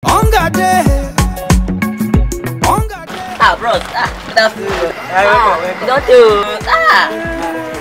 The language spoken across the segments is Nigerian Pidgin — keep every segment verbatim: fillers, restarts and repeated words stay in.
Hunger dey. Hunger dey. Ah, bros. Ah, good afternoon, bro. Ah, you don tell. Ah,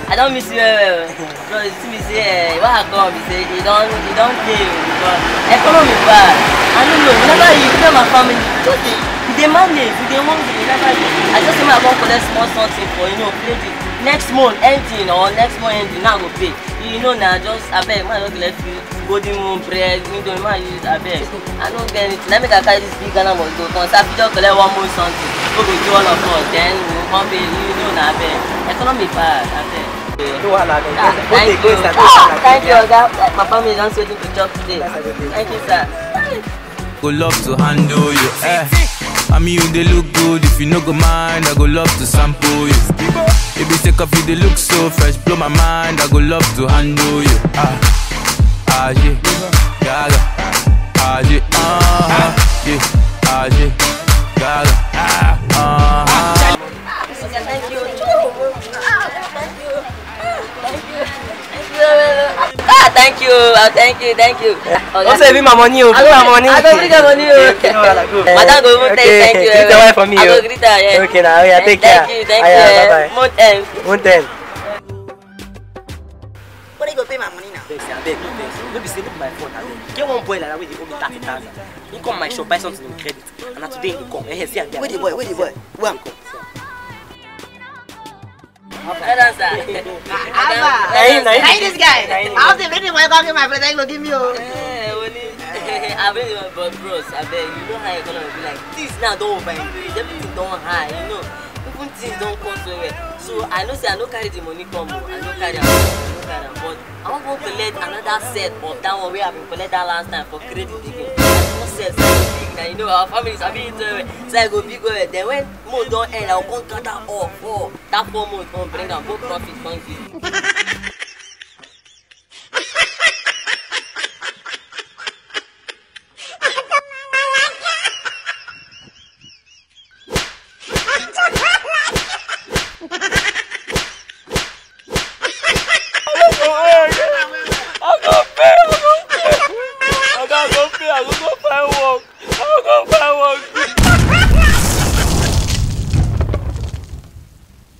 I don miss you well, well. Bro, you see me say, eh, why I come? You say, you don, you don tell. But economy bad. I don't know. Whenever you, you know my family, just dey, we dey manage, we dey hungry, whenever you, I just say, make I come collect small something for, you know, play the next month ending or next month ending, now I go pay. You know, na just, abeg, make I just collect few golden moon bread, indomie, make I use, abeg. I no get anything. Let me carry this big Ghana must go. Come, sir, just collect one more something. We go do all of us. Then we go come pay. You know, na, abeg. Economy bad, abeg. No wahala, abeg. Ah, thank you. Ah, thank you, oga. My family don waiting to chop today. Thank you, sir. Go love to handle you, eh. I mean, you they look good. If you no go mind, I go love to sample you. If you take off, you they look so fresh, blow my mind. I go love to handle you, ah, ah, yeah, gaga, ah, yeah, uh-huh, yeah, ah, yeah, gaga, ah, uh-huh. Thank you. Thank you. Thank you. Ah, thank you. Ah, thank you. Thank you. Oga, also, give my money, oh, I give go my bring, money. I go bring your money, oh. Okay, no wahala, go. Madam go even tell you thank you, greet your wife for me, I go greet her, yeah. Okay, now, yeah, take care. Thank you, thank you. Bye bye. Month end. Month end. But you go pay my money now. Vex, abeg, no vex. No be say look my phone, abeg. Get one boy like that wey dey owe me thirty thousand. He come my shop, buy something on credit, and na today he dey come. Eh, see am there. Where the boy? Where the boy? Where am come? Well done, sir. Abba. Na him, na him. Na him this guy. Na him. I was waiting for you come give my friend, then you go give me, oh. Eh, Wole. I bring you, but bros, abeg, you know how economy be like. Things now don over increase, everything don high, you know. Even things don cost well well. So I know say I no carry the money come o. I no carry am, I no carry am. But I wan go collect another set of that one wey I been collect that last time for credit again. I don set, so I go big na, you know, our family sabi eat well well. So I go big well well. Then when month don end, I go come gather all four. That four months come bring am, go profit, come give you.